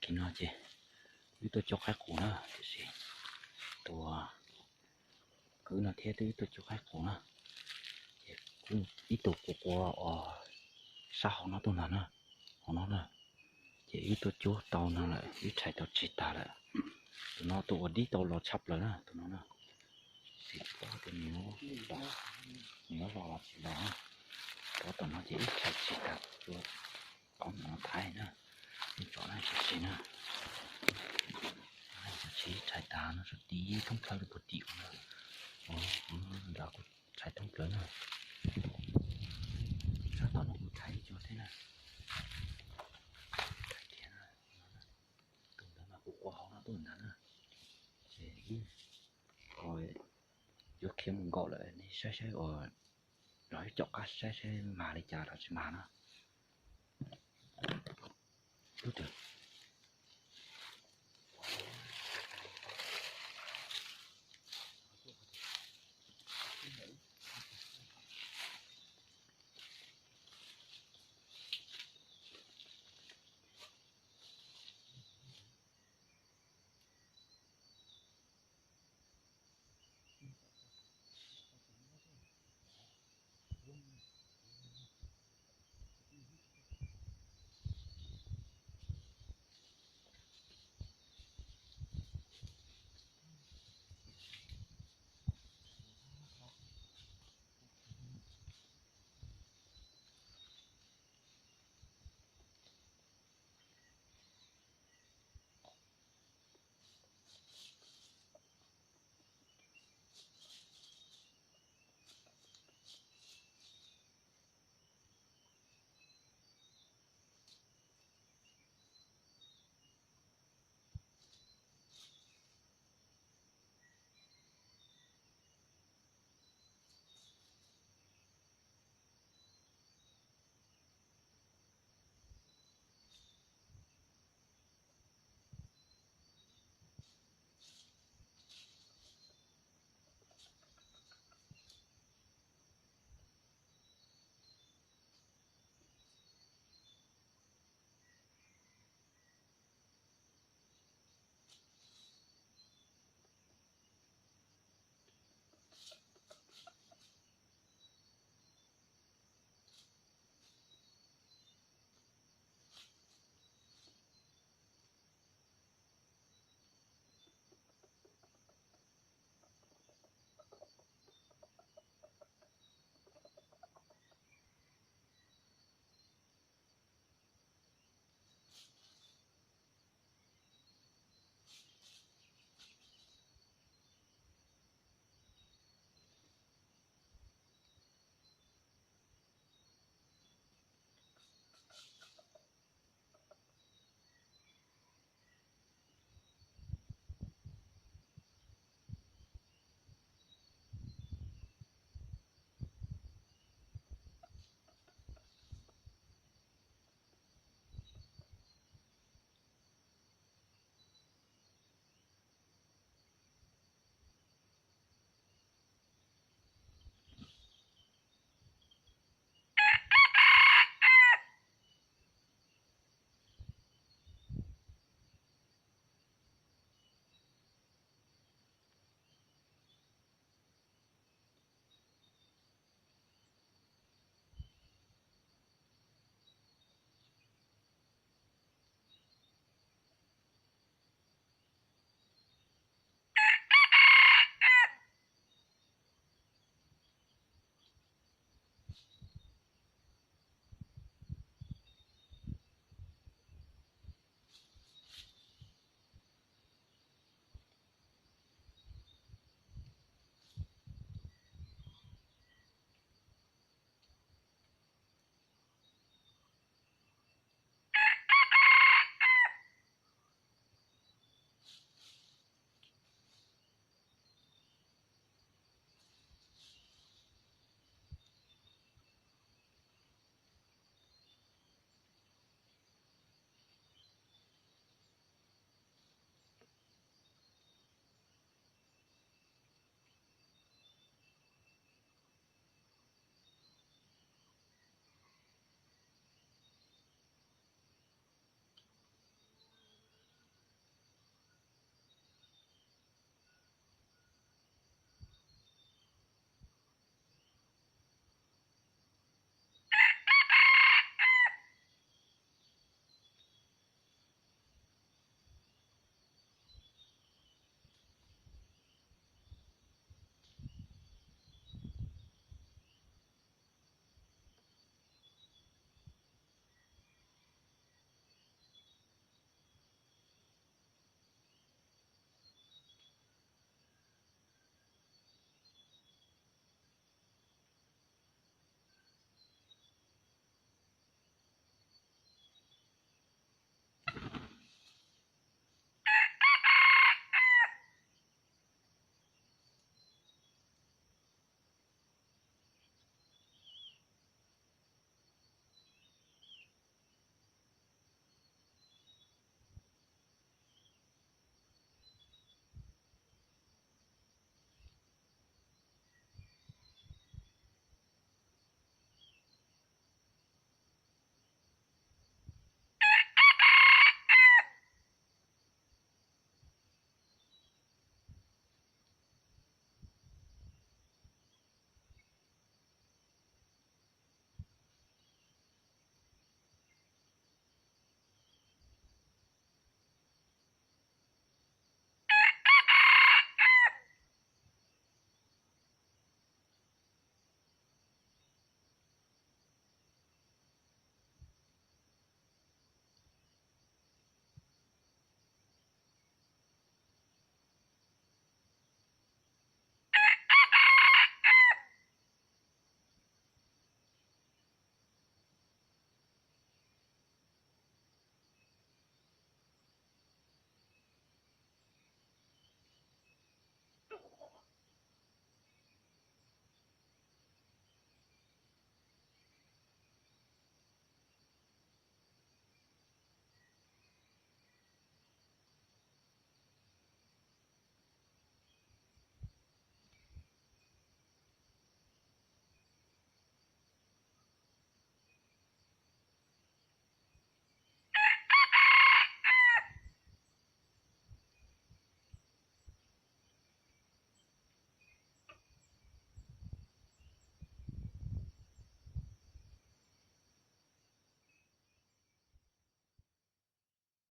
Kiag no ces wb tuaj cuab qaib qus na, tiam sis tus kwv no thiab twb tuaj cuab qaib qus na, ces ib tug quas quas uas sab hauv no tuaj ntag na, hauv no na, ces wb tuaj cuab tau no lawm, wb rhais tau tseg tag lawm. Tus no tus uas dib tau los tshaj plaws na, tus no na. Tab sis tsis paub tias nws yuav los los tsis los. Rau tom no ces wb rhais tseg tag cua, qhov no thaij na, nej tsom na, tsom tsis na. Tsom tsis, rhais tag no, tib thoob plawg rau puag tim no. Nrad kuj rhais thoob plawg na. Sab tom no kuj rhais cua thiab na. Rhais thiab na. Tus ntawd mas kuv quas hauv no tuaj ntag na. Ces yuav khiav mus nkaum lawm, nej saib saib uas, los ib caum qab saib saib mag li cas los tsis mag na. Lub twg